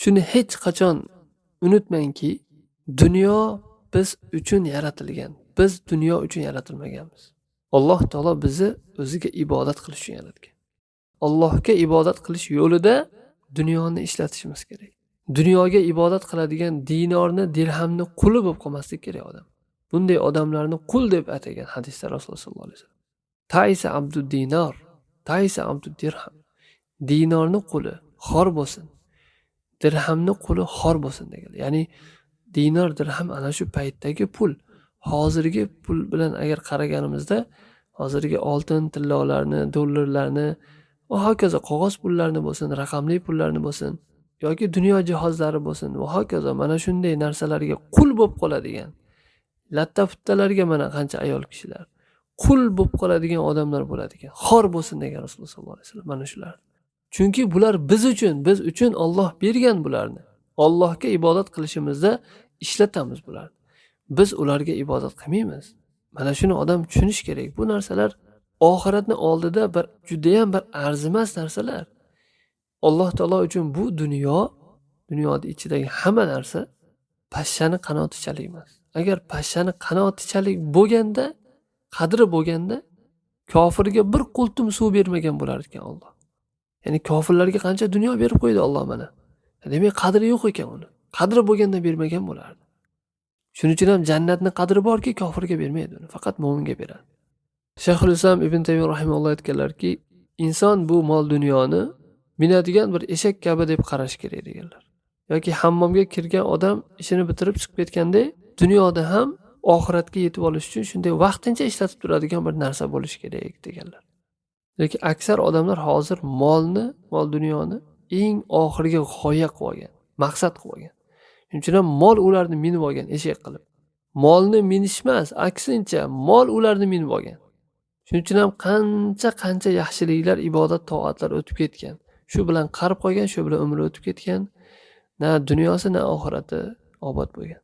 Shuni hech qachon unutmangki, dunyo biz uchun yaratilgan. Biz dunyo uchun yaratilmaganmiz. Alloh taolo bizni o'ziga ibodat qilish uchun yaratgan. Allohga ibodat qilish yo'lida dunyoni ishlatishimiz kerak. Dunyoga ibodat qiladigan dinorni, dirhamni quli bo'lib qolmaslik kerak odam. Bunday odamlarni qul deb atagan hadisda Rasululloh sollallohu alayhi vasallam. Taysa abdu dinor, taysa abdu dirham. Dinorni quli xor bo'lsin. Dirhamni quli xor bo'lsin degan. Ya'ni dinor, dirham ana shu paytdagi pul. Hozirgi pul bilan agar qaraganimizda, hozirgi oltin, tillolarni, dollarlarni va hokazo qog'oz pullarni bo'lsin, raqamli pullarni bo'lsin yoki dunyo jihozlari bo'lsin va hokazo mana shunday narsalarga qul bo'lib qoladigan, latta-puttalarga mana qancha ayol kishilar qul bo'lib qoladigan odamlar bo'ladi ekan. Xor bo'lsin degan Rasululloh sollallohu alayhi vasallam mana shular. Chunki bular biz uchun, biz uchun Alloh bergan bularni. Allohga ibodat qilishimizda ishlatamiz bularni. Biz ularga ibodat qilmaymiz. Mana shuni odam tushunish kerak. Bu narsalar oxiratni oldida bir judayam bir arzimas narsalar. Alloh taolo uchun bu dunyo, dunyoni ichidagi hamma narsa pashshani qanotichalik emas. Agar pashshani qanotichalik bo'lganda, qadri bo'lganda kofirga bir qultum suv bermagan bo'lar ekan Alloh. Ya'ni kofirlarga qancha dunyo berib qo'ydi Alloh mana. Demak, qadri yo'q ekan uni. Qadri bo'lganda bermagan bo'lardi. Shuning uchun ham jannatning qadri borki, kofirga bermaydi uni, faqat mo'minga beradi. Shayxul Islom Ibn Taymiya rahimahulloh aytganlarki, inson bu mol dunyoni minadigan bir eshak kabi deb qarash kerak deganlar. Yoki hammomga kirgan odam ishini bitirib chiqib ketganda, dunyoda ham oxiratga yetib olish uchun shunday vaqtincha ishlatib turadigan bir narsa bo'lishi kerak deganlar. Lekin aksar odamlar hozir molni, mol dunyoni eng oxirgi g'oya qilib olgan, maqsad qilib olgan. Shuning uchun ham mol ularni minib olgan eshak qilib. Molni minish emas, aksincha mol ularni minib olgan. Shuning uchun ham qancha-qancha yaxshiliklar, ibodat, toatlar o'tib ketgan. Shu bilan qarib qolgan, shu bilan umri o'tib ketgan. Na dunyosi, na oxirati obod bo'lgan.